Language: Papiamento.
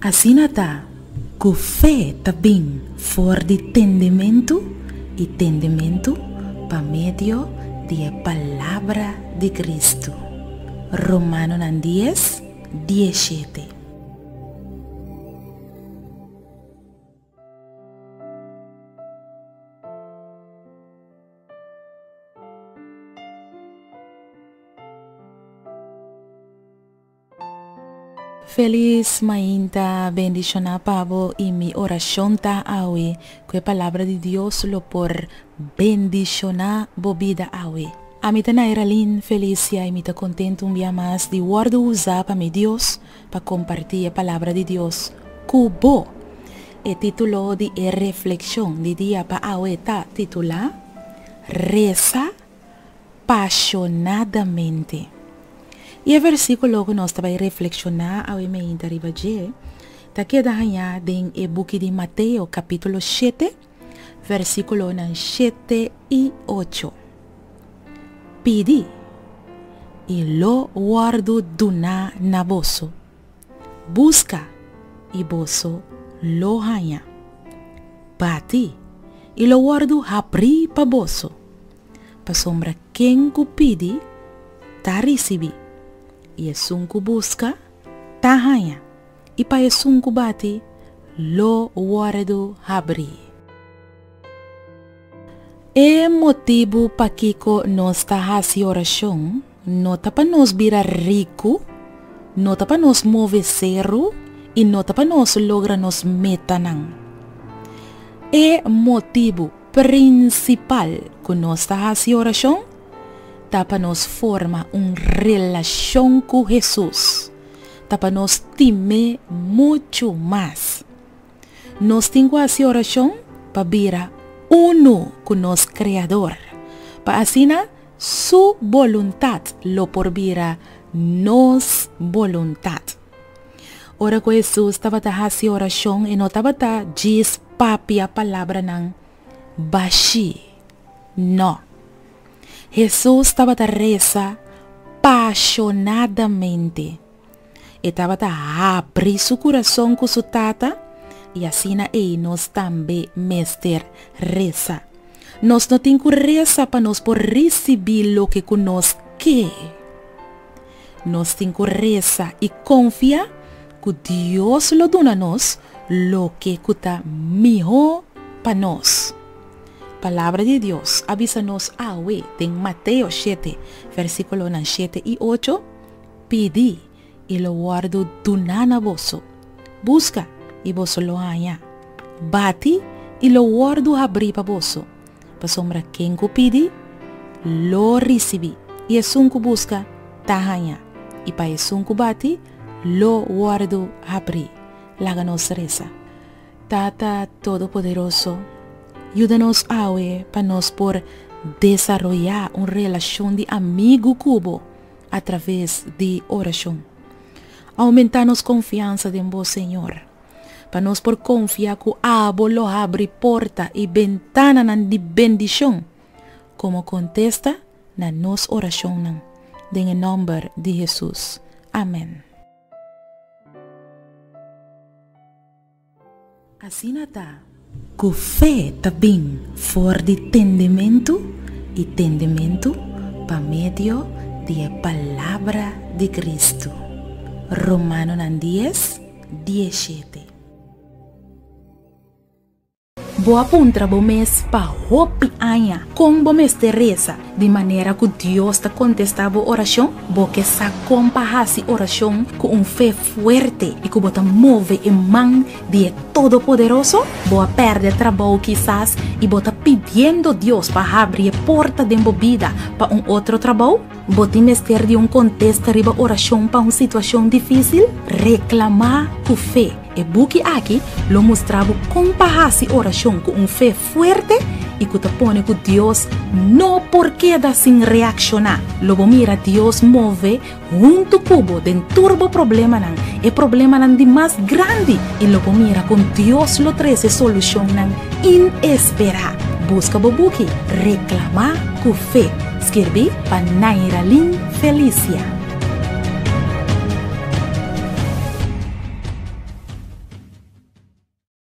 Asina ta ku fe ta bin for di tendementu i tendementu pa medio di e palabra di Kristu. Romanonan dies, diesshete. Felis mainta bendiciona pa bo y mi oracion ta awe cu e palabra di Dios lo por bendiciona bo bida awe. Ami ta Nairalyn Felicia y mi ta contento un bia mas di wordo usa pa mi Dios pa comparti e palabra di Dios cu bo. E titulo di e reflexion di dia pa awe ta titula Reza Pasionadamente. I e versíkulo ku nos ta bai reflekshoná awe meinta riba dje ta keda hañá den e buki di Mateo kapítulo shete, versíkulonan shete i ocho. Pidi, i lo wòrdu duná na boso. Buska, i boso lo haña. Bati, i lo wòrdu habrí pa boso. Pasobra ken ku pidi, ta risibí, i esun ku buska, ta haña, i pa esun ku bati, lo wòrdu habrí. E motibu pakiko nos ta hasi orashon no ta pa nos bira riku, no ta pa nos move seru i no ta pa nos logra nos metanan. E motibu prinsipal ku nos ta hasi orashon ta pa nos forma un relashon ku Hesus, ta pa nos stim'é muchu mas. Nos tin ku hasi orashon pa bira unu ku nos Kreador, pa asina su boluntat lo por bira nos boluntat. Ora ku Hesus tabata hasi orashon e no tabata djis papia palabranan bashí. Nò. Hesus tabata resa pashonadamente. E tabata habri su kurason ku su Tata i asina ei nos tambe mester resa. Nos no tin ku resa pa nos por risibí loke ku nos ke. Nos tin ku resa i konfia ku Dios lo duna nos loke ku ta mihó pa nos. Palabra di Dios a bisa nos awe den Mateo shete, versíkulonan shete i ocho, Pidi, i lo wòrdu duná na boso. Buska, i boso lo haña. Bati, i lo wòrdu habrí pa boso. Pasobra ken ku pidi, lo risibí, i esun ku buska, ta haña, i pa esun ku bati, lo wòrdu habrí. Laga nos resa. Tata Todopoderoso, yuda nos awe pa nos por desaroyá un relashon di amigu ku bo atraves di orashon. Oumentá nos konfiansa den bo, Señor. Pa nos por konfia ku abo lo habri porta i bentananan di bendishon komo kontesta na nos orashonnan. Den e nòmber di Hesus. Amèn. Asina ta ku fe ta bin for di tendementu i tendementu pa medio di e palabra di Kristu. Romanonan dies, dieshete. Bo a puntra bo mes pa hopi aña kon bo mester resa di manera ku Dios ta kontestá bo orashon? Bo ke sa kon pa hasi orashon ku un fe fuerte i ku bo ta move e man di e Todopoderoso? Bo a pèrdè trabou kisas i bo ta pidiendo Dios pa habri e porta den bo bida pa un otro trabou? Bo tin mester di un kontesta riba orashon pa un situashon difísil? Reklamá ku fe! E buki aki lo mustra bo kon pa hasi orashon ku un fe fuerte i ku ta pone ku Dios no por keda sin reakshoná. Lo bo mira Dios move huntu ku bo den tur bo problemanan, e problemanan di mas grandi, i lo bo mira kon Dios lo trese solushonnan inesperá. Buska bo buki Reklamá ku Fe, skirbí pa Nairalyn Felicia.